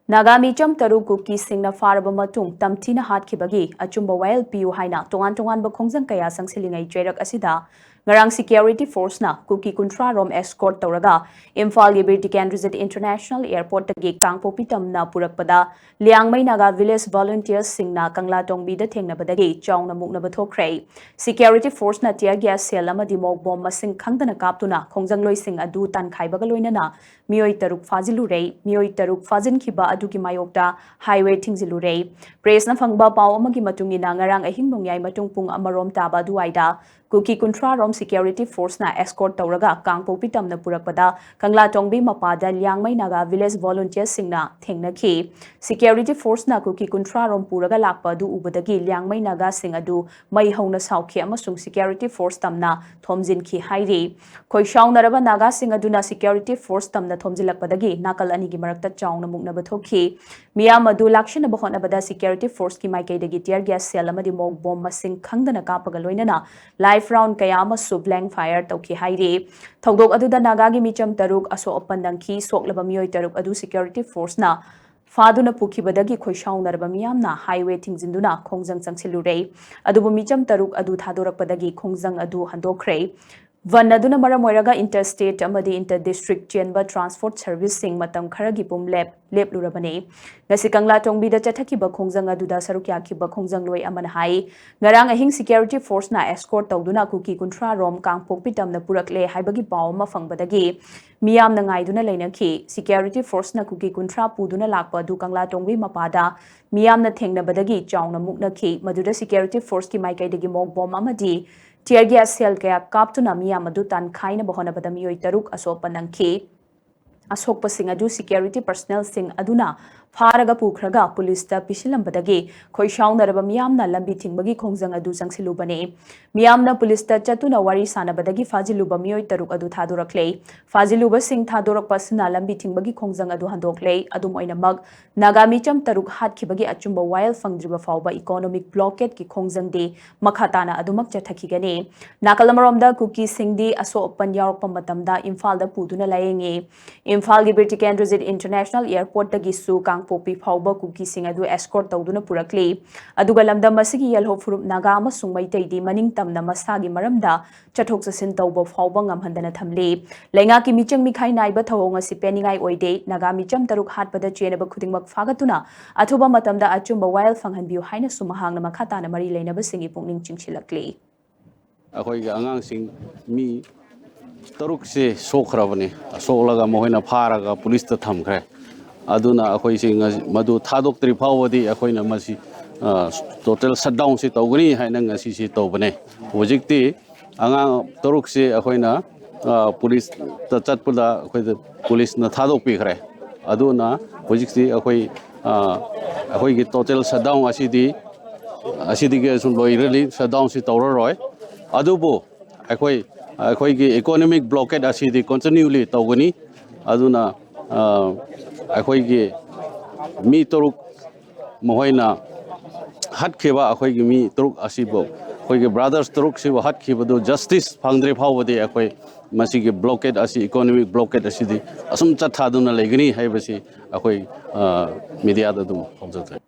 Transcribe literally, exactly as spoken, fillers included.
ꯅꯥꯒꯥ ꯃꯤꯆꯝ ꯇꯔꯨꯛ ꯀꯨꯀꯤꯁꯤꯡꯅ ꯐꯥꯔꯕ ꯃꯇꯨꯡ ꯇꯝꯊꯤꯅ ꯍꯥꯠꯈꯤꯕꯒꯤ ꯑꯆꯨꯝꯕ ꯋꯥꯌꯦꯜ ꯄꯤꯌꯨ ꯍꯥꯏꯅ ꯇꯣꯉꯥꯟ ꯇꯣꯉꯥꯟꯕ ꯈꯣꯡꯖꯪ ꯀꯌꯥ ꯆꯪꯁꯤꯜꯂꯤꯉꯩ ꯆꯩꯔꯛ ꯑꯁꯤꯗ ꯉꯔꯥꯡ ꯁꯤꯀ꯭ꯌꯣꯔꯤꯇꯤ ꯐꯣꯔꯁꯅ ꯀꯨꯀꯤ ꯀꯨꯟꯊ꯭ꯔꯥ ꯔꯣꯝ ꯑꯦꯁꯀꯣꯔꯠ ꯇꯧꯔꯒ ꯏꯝꯐꯥꯜꯒꯤ ꯕꯤꯔ ꯇꯤꯀꯦꯟꯗ꯭ꯔꯖꯤꯠ ꯏꯟꯇꯔꯅꯦꯁꯅꯦꯜ ꯑꯦꯌꯔꯄꯣꯔꯠꯇꯒꯤ ꯀꯥꯡꯄꯣꯛꯄꯤ ꯇꯝꯅ ꯄꯨꯔꯛꯄꯗ ꯂꯤꯌꯥꯡꯃꯩ ꯅꯥꯒꯥ ꯚꯤꯂꯦꯖ ꯚꯣꯂꯨꯟꯇꯤꯌꯔꯁꯤꯡꯅ ꯀꯪꯂꯥꯇꯣꯡꯕꯤꯗ ꯊꯦꯡꯅꯕꯗꯒꯤ ꯆꯥꯎꯅ ꯃꯨꯛꯅꯕ ꯊꯣꯛꯈ꯭ꯔꯦ꯫ ꯁꯤꯀ꯭ꯌꯣꯔꯤꯇꯤ ꯐꯣꯔꯁꯅ ꯇꯤꯌꯔ ꯒ꯭ꯌꯥꯁ ꯁꯦꯜ ꯑꯃꯗꯤ ꯃꯣꯛ ꯕꯣꯝ ꯃꯁꯤꯡ ꯈꯪꯗꯅ ꯀꯥꯞꯇꯨꯅ ꯈꯣꯡꯖꯪꯂꯣꯏꯁꯤꯡ ꯑꯗꯨ ꯇꯥꯟꯈꯥꯏꯕꯒ ꯂꯣꯏꯅꯅ ꯃꯤꯑꯣꯏ ꯇꯔꯨꯛ ꯐꯥꯖꯤꯜꯂꯨꯔꯦ꯫ ꯃꯤꯑꯣꯏ ꯇꯔꯨꯛ ꯐꯥꯖꯤꯟꯈꯤꯕ ꯑꯗꯨꯒꯤ ꯃꯥꯌꯣꯛꯇ ꯍꯥꯏꯋꯦ ꯊꯤꯡꯖꯤꯜꯂꯨꯔꯦ꯫ ꯄ꯭ꯔꯦꯁꯅ ꯐꯪꯕ ꯄꯥꯎ ꯑꯃꯒꯤ ꯃꯇꯨꯡ ꯏꯟꯅ ꯉꯔꯥꯡ ꯑꯍꯤꯡ ꯅꯣꯡꯌꯥꯏ ꯃꯇꯨꯡ ꯄꯨꯡ ꯑꯃꯔꯣꯝ ꯇꯥꯕ ꯑꯗꯨꯋꯥꯏꯗ ꯀꯨꯀꯤ ꯀꯨꯟꯊ꯭ꯔꯥ ꯔꯣꯝ ꯁꯤꯀ꯭ꯌꯣꯔꯤꯇꯤ ꯐꯣꯔꯁꯅ ꯑꯦꯁꯀꯣꯔꯠ ꯇꯧꯔꯒ ꯀꯥꯡꯄꯣꯛꯄꯤ ꯇꯝꯅ ꯄꯨꯔꯛꯄꯗ ꯀꯪꯂꯥꯇꯣꯡꯕꯤ ꯃꯄꯥꯗ ꯂꯤꯌꯥꯡꯃꯩ ꯅꯥꯒꯥ ꯚꯤꯂꯦꯖ ꯚꯣꯂꯨꯟꯇꯤꯌꯔꯁꯤꯡꯅ ꯊꯦꯡꯅꯈꯤ꯫ ꯁꯤꯀ꯭ꯌꯣꯔꯤꯇꯤ ꯐꯣꯔꯁꯅ ꯀꯨꯀꯤ ꯀꯨꯟꯊ꯭ꯔꯥ ꯔꯣꯝ ꯄꯨꯔꯒ ꯂꯥꯛꯄ ꯑꯗꯨ ꯎꯕꯗꯒꯤ ꯂꯤꯌꯥꯡꯃꯩ ꯅꯥꯒꯥꯁꯤꯡ ꯑꯗꯨ ꯃꯩ ꯍꯧꯅ ꯁꯥꯎꯈꯤ ꯑꯃꯁꯨꯡ ꯁꯤꯀ꯭ꯌꯣꯔꯤꯇꯤ ꯐꯣꯔꯁ ꯇꯝꯅ ꯊꯣꯝꯖꯤꯟꯈꯤ ꯍꯥꯏꯔꯤ꯫ ꯈꯣꯏꯁꯥꯎꯅꯔꯕ ꯅꯥꯒꯥꯁꯤꯡ ꯑꯗꯨꯅ ꯁꯤꯀ꯭ꯌꯣꯔꯤꯇꯤ ꯐꯣꯔꯁ ꯇꯝꯅ ꯊꯣꯝꯖꯤꯜꯂꯛꯄꯗꯒꯤ ꯅꯥꯀꯜ ꯑꯅꯤꯒꯤ ꯃꯔꯛꯇ ꯆꯥꯎꯅ ꯃꯨꯛꯅꯕ ꯊꯣꯛꯈꯤ꯫ ꯃꯤꯌꯥꯝ ꯑꯗꯨ ꯂꯥꯛꯁꯤꯟꯅꯕ ꯍꯣꯠꯅꯕꯗ ꯁꯤꯀ꯭ꯌꯣꯔꯤꯇꯤ ꯐꯣꯔꯁꯀꯤ ꯃꯥꯏꯀꯩꯗꯒꯤ ꯇꯤꯌꯔ ꯒ꯭ꯌꯥꯁ ꯁꯦꯜ ꯑꯃꯗꯤ ꯃꯣꯛ ꯕꯣꯝ ꯃꯁꯤꯡ ꯈꯪꯗꯅ ꯀꯥꯞꯄꯒ ꯂꯣꯏꯅꯅ ꯂꯥꯏꯐ ꯔꯥꯎꯟ ꯀꯌꯥ ꯑꯃꯁꯨ ꯕ꯭ꯂꯦꯡ ꯐꯥꯌꯔ ꯇꯧꯈꯤ ꯍꯥꯏꯔꯤ꯫ ꯊꯧꯗꯣꯛ ꯑꯗꯨꯗ ꯅꯥꯒꯥꯒꯤ ꯃꯤꯆꯝ ꯇꯔꯨꯛ ꯑꯁꯣꯛ ꯑꯄꯟ ꯅꯪꯈꯤ꯫ ꯁꯣꯛꯂꯕ ꯃꯤꯑꯣꯏ ꯇꯔꯨꯛ ꯑꯗꯨ ꯁꯤꯀ꯭ꯌꯣꯔꯤꯇꯤ ꯐꯣꯔꯁꯅ ꯐꯥꯗꯨꯅ ꯄꯨꯈꯤꯕꯗꯒꯤ ꯈꯣꯏꯁꯥꯎꯅꯔꯕ ꯃꯤꯌꯥꯝꯅ ꯍꯥꯏꯋꯦ ꯊꯤꯡꯖꯤꯟꯗꯨꯅ ꯈꯣꯡꯖꯪ ꯆꯪꯁꯤꯜꯂꯨꯔꯦ꯫ ꯑꯗꯨꯕꯨ ꯃꯤꯆꯝ ꯇꯔꯨꯛ ꯑꯗꯨ ꯊꯥꯗꯣꯔꯛꯄꯗꯒꯤ ꯈꯣꯡꯖꯪ ꯑꯗꯨ ꯍꯟꯗꯣꯛꯈ꯭ꯔꯦ꯫ ꯕꯟ ꯑꯗꯨꯅ ꯃꯔꯝ ꯑꯣꯏꯔꯒ ꯏꯟꯇꯔ ꯁ꯭ꯇꯦꯠ ꯑꯃꯗꯤ ꯏꯟꯇꯔ ꯗꯤꯁꯇ꯭ꯔꯤꯛ ꯆꯦꯟꯕ ꯇ꯭ꯔꯥꯟꯁꯄꯣꯔꯠ ꯁꯔꯚꯤꯁꯁꯤꯡ ꯃꯇꯝ ꯈꯔꯒꯤ ꯄꯨꯝꯂꯦꯞ ꯂꯦꯞꯂꯨꯔꯕꯅꯤ꯫ ꯉꯁꯤ ꯀꯪꯂꯥꯇꯣꯡꯕꯤꯗ ꯆꯠꯊꯈꯤꯕ ꯈꯣꯡꯖꯪ ꯑꯗꯨꯗ ꯁꯔꯨꯛ ꯌꯥꯈꯤꯕ ꯈꯣꯡꯖꯪꯂꯣꯏ ꯑꯃꯅ ꯍꯥꯏ, ꯉꯔꯥꯡ ꯑꯍꯤꯡ ꯁꯤꯀ꯭ꯌꯣꯔꯤꯇꯤ ꯐꯣꯔꯁꯅ ꯑꯦꯁꯀꯣꯔꯠ ꯇꯧꯗꯨꯅ ꯀꯨꯀꯤ ꯀꯨꯟꯊ꯭ꯔꯥ ꯔꯣꯝ ꯀꯥꯡꯄꯣꯛꯄꯤ ꯇꯝꯅ ꯄꯨꯔꯛꯂꯦ ꯍꯥꯏꯕꯒꯤ ꯄꯥꯎ ꯑꯃ ꯐꯪꯕꯗꯒꯤ ꯃꯤꯌꯥꯝꯅ ꯉꯥꯏꯗꯨꯅ ꯂꯩꯅꯈꯤ꯫ ꯁꯤꯀ꯭ꯌꯣꯔꯤꯇꯤ ꯐꯣꯔꯁꯅ ꯀꯨꯀꯤ ꯀꯨꯟꯊ꯭ꯔꯥ ꯄꯨꯗꯨꯅ ꯂꯥꯛꯄ ꯑꯗꯨ ꯀꯪꯂꯥꯇꯣꯡꯕꯤ ꯃꯄꯥꯗ ꯃꯤꯌꯥꯝꯅ ꯊꯦꯡꯅꯕꯗꯒꯤ ꯆꯥꯎꯅ ꯃꯨꯛꯅꯈꯤ꯫ ꯃꯗꯨꯗ ꯁꯤꯀ꯭ꯌꯣꯔꯤꯇꯤ ꯐꯣꯔꯁꯀꯤ ꯃꯥꯏꯀꯩꯗꯒꯤ ꯃꯣꯛ ꯕꯣꯝ ꯑꯃꯗꯤ ꯇꯤꯌꯔ ꯒ꯭ꯌꯥꯁ ꯁꯦꯜ ꯀꯌꯥ ꯀꯥꯞꯇꯨꯅ ꯃꯤꯌꯥꯝ ꯑꯗꯨ ꯇꯥꯟꯈꯥꯏꯅꯕ ꯍꯣꯠꯅꯕꯗ ꯃꯤꯑꯣꯏ ꯇꯔꯨꯛ ꯑꯁꯣꯛꯄ ꯅꯪꯈꯤ꯫ ꯑꯁꯣꯛꯄꯁꯤꯡ ꯑꯗꯨ ꯁꯤꯀ꯭ꯌꯣꯔꯤꯇꯤ ꯄꯔꯁꯅꯦꯜꯁꯤꯡ ꯑꯗꯨꯅ ꯐꯥꯔꯒ ꯄꯨꯈ꯭ꯔꯒ ꯄꯨꯂꯤꯁꯇ ꯄꯤꯁꯤꯜꯂꯝꯕꯗꯒꯤ ꯈꯣꯏꯁꯥꯎꯅꯔꯕ ꯃꯤꯌꯥꯝꯅ ꯂꯝꯕꯤ ꯊꯤꯡꯕꯒꯤ ꯈꯣꯡꯖꯪ ꯑꯗꯨ ꯆꯪꯁꯤꯜꯂꯨꯕꯅꯤ꯫ ꯃꯤꯌꯥꯝꯅ ꯄꯨꯂꯤꯁꯇ ꯆꯠꯇꯨꯅ ꯋꯥꯔꯤ ꯁꯥꯟꯅꯕꯗꯒꯤ ꯐꯥꯖꯤꯜꯂꯨꯕ ꯃꯤꯑꯣꯏ ꯇꯔꯨꯛ ꯑꯗꯨ ꯊꯥꯗꯣꯔꯛꯂꯦ꯫ ꯐꯥꯖꯤꯜꯂꯨꯕꯁꯤꯡ ꯊꯥꯗꯣꯔꯛꯄ ꯑꯁꯤꯅ ꯂꯝꯕꯤ ꯊꯤꯡꯕꯒꯤ ꯈꯣꯡꯖꯪ ꯑꯗꯨ ꯍꯟꯗꯣꯛꯂꯦ꯫ ꯑꯗꯨꯝ ꯑꯣꯏꯅꯃꯛ, ꯅꯥꯒꯥ ꯃꯤꯆꯝ ꯇꯔꯨꯛ ꯍꯥꯠꯈꯤꯕꯒꯤ ꯑꯆꯨꯝꯕ ꯋꯥꯌꯦꯜ ꯐꯪꯗ꯭ꯔꯤꯕ ꯐꯥꯎꯕ ꯏꯀꯣꯅꯣꯃꯤꯛ ꯕ꯭ꯂꯣꯀꯦꯗꯀꯤ ꯈꯣꯡꯖꯪꯗꯤ ꯃꯈꯥ ꯇꯥꯅ ꯑꯗꯨꯃꯛ ꯆꯠꯊꯈꯤꯒꯅꯤ꯫ ꯅꯥꯀꯜ ꯑꯃꯔꯣꯝꯗ, ꯀꯨꯀꯤꯁꯤꯡꯗꯤ ꯑꯁꯣꯛ ꯑꯄꯟ ꯌꯥꯎꯔꯛꯄ ꯃꯇꯝꯗ ꯏꯝꯐꯥꯜꯗ ꯄꯨꯗꯨꯅ ꯂꯥꯌꯦꯡꯉꯤ꯫ ꯏꯝꯐꯥꯜꯒꯤ ꯕꯤꯔ ꯇꯤꯀꯦꯟꯗ꯭ꯔꯖꯤꯠ ꯏꯟꯇꯔꯅꯦꯁꯅꯦꯜ ꯑꯦꯌꯔꯄꯣꯔꯠꯇꯒꯤꯁꯨ ꯀꯥꯡꯄꯣꯛꯄꯤ ꯐꯥꯎꯕ ꯀꯨꯀꯤꯁꯤꯡ ꯑꯗꯨ ꯑꯦꯁꯀꯣꯔꯠ ꯇꯧꯗꯨꯅ ꯄꯨꯔꯛꯂꯤ꯫ ꯑꯗꯨꯒ ꯂꯝꯗꯝ ꯑꯁꯤꯒꯤ ꯌꯦꯜꯍꯧ ꯐꯨꯔꯨꯞ ꯅꯥꯒꯥ ꯑꯃꯁꯨꯡ ꯃꯩꯇꯩꯗꯤ ꯃꯅꯤꯡ ꯇꯝꯅ ꯃꯁꯥꯒꯤ ꯃꯔꯝꯗ ꯆꯠꯊꯣꯛ ꯆꯠꯁꯤꯟ ꯇꯧꯕ ꯐꯥꯎꯕ ꯉꯝꯍꯟꯗꯅ ꯊꯝꯂꯤ꯫ ꯂꯩꯉꯥꯛꯀꯤ ꯃꯤꯆꯪ ꯃꯤꯈꯥꯏ ꯅꯥꯏꯕ ꯊꯧꯑꯣꯡ ꯑꯁꯤ ꯄꯦꯟꯅꯤꯡꯉꯥꯏ ꯑꯣꯏꯗꯦ꯫ ꯅꯥꯒꯥ ꯃꯤꯆꯝ ꯇꯔꯨꯛ ꯍꯥꯠꯄꯗ ꯆꯦꯟꯅꯕ ꯈꯨꯗꯤꯡꯃꯛ ꯐꯥꯒꯠꯇꯨꯅ ꯑꯊꯨꯕ ꯃꯇꯝꯗ ꯑꯆꯨꯝꯕ ꯋꯥꯌꯦꯜ ꯐꯪꯍꯟꯕꯤꯌꯨ ꯍꯥꯏꯅꯁꯨ ꯃꯍꯥꯛꯅ ꯃꯈꯥ ꯇꯥꯅ ꯃꯔꯤ ꯂꯩꯅꯕꯁꯤꯡꯒꯤ ꯄꯨꯛꯅꯤꯡ ꯆꯤꯡꯁꯤꯜꯂꯛꯂꯤ꯫ ꯑꯩꯈꯣꯏꯒꯤ ꯑꯉꯥꯡꯁꯤꯡ ꯃꯤ ꯇꯔꯨꯛꯁꯦ ꯁꯣꯛꯈ꯭ꯔꯕꯅꯤ꯫ ꯁꯣꯛꯂꯒ ꯃꯈꯣꯏꯅ ꯐꯥꯔꯒ ꯄꯨꯂꯤꯁꯇ ꯊꯝꯈ꯭ꯔꯦ꯫ ꯑꯗꯨꯅ ꯑꯩꯈꯣꯏꯁꯤ ꯉꯁꯤ ꯃꯗꯨ ꯊꯥꯗꯣꯛꯇ꯭ꯔꯤ ꯐꯥꯎꯕꯗꯤ ꯑꯩꯈꯣꯏꯅ ꯃꯁꯤ ꯇꯣꯇꯦꯜ ꯁꯠꯗꯥꯎꯟꯁꯤ ꯇꯧꯒꯅꯤ ꯍꯥꯏꯅ ꯉꯁꯤꯁꯤ ꯇꯧꯕꯅꯦ꯫ ꯍꯧꯖꯤꯛꯇꯤ ꯑꯉꯥꯡ ꯇꯔꯨꯛꯁꯤ ꯑꯩꯈꯣꯏꯅ ꯄꯨꯂꯤꯁꯇ ꯆꯠꯄꯗ ꯑꯩꯈꯣꯏꯗ ꯄꯨꯂꯤꯁꯅ ꯊꯥꯗꯣꯛꯄꯤꯈ꯭ꯔꯦ꯫ ꯑꯗꯨꯅ ꯍꯧꯖꯤꯛꯇꯤ ꯑꯩꯈꯣꯏ ꯑꯩꯈꯣꯏꯒꯤ ꯇꯣꯇꯦꯜ ꯁꯠꯗꯥꯎꯟ ꯑꯁꯤꯗꯤ ꯑꯁꯤꯗꯒꯤ ꯑꯁꯨꯝ ꯂꯣꯏꯔꯅꯤ꯫ ꯁꯠꯗꯥꯎꯟꯁꯤ ꯇꯧꯔꯔꯣꯏ꯫ ꯑꯗꯨꯕꯨ ꯑꯩꯈꯣꯏ ꯑꯩꯈꯣꯏꯒꯤ ꯏꯀꯣꯅꯣꯃꯤꯛ ꯕ꯭ꯂꯣꯀꯦꯠ ꯑꯁꯤꯗꯤ ꯀꯟꯇꯤꯅ꯭ꯌꯨꯂꯤ ꯇꯧꯒꯅꯤ꯫ ꯑꯗꯨꯅ ꯑꯩꯈꯣꯏꯒꯤ ꯃꯤ ꯇꯔꯨꯛ ꯃꯈꯣꯏꯅ ꯍꯥꯠꯈꯤꯕ ꯑꯩꯈꯣꯏꯒꯤ ꯃꯤ ꯇꯔꯨꯛ ꯑꯁꯤꯕꯨ, ꯑꯩꯈꯣꯏꯒꯤ ꯕ꯭ꯔꯥꯗꯔꯁ ꯇꯔꯨꯛꯁꯤꯕꯨ ꯍꯥꯠꯈꯤꯕꯗꯨ ꯖꯁꯇꯤꯁ ꯐꯪꯗ꯭ꯔꯤ ꯐꯥꯎꯕꯗꯤ ꯑꯩꯈꯣꯏ ꯃꯁꯤꯒꯤ ꯕ꯭ꯂꯣꯀꯦꯠ ꯑꯁꯤ, ꯏꯀꯣꯅꯣꯃꯤꯛ ꯕ꯭ꯂꯣꯀꯦꯠ ꯑꯁꯤꯗꯤ ꯑꯁꯨꯝ ꯆꯠꯊꯗꯨꯅ ꯂꯩꯒꯅꯤ ꯍꯥꯏꯕꯁꯤ ꯑꯩꯈꯣꯏ ꯃꯤꯗꯤꯌꯥꯗ ꯑꯗꯨꯝ ꯐꯣꯡꯖꯈ꯭ꯔꯦ꯫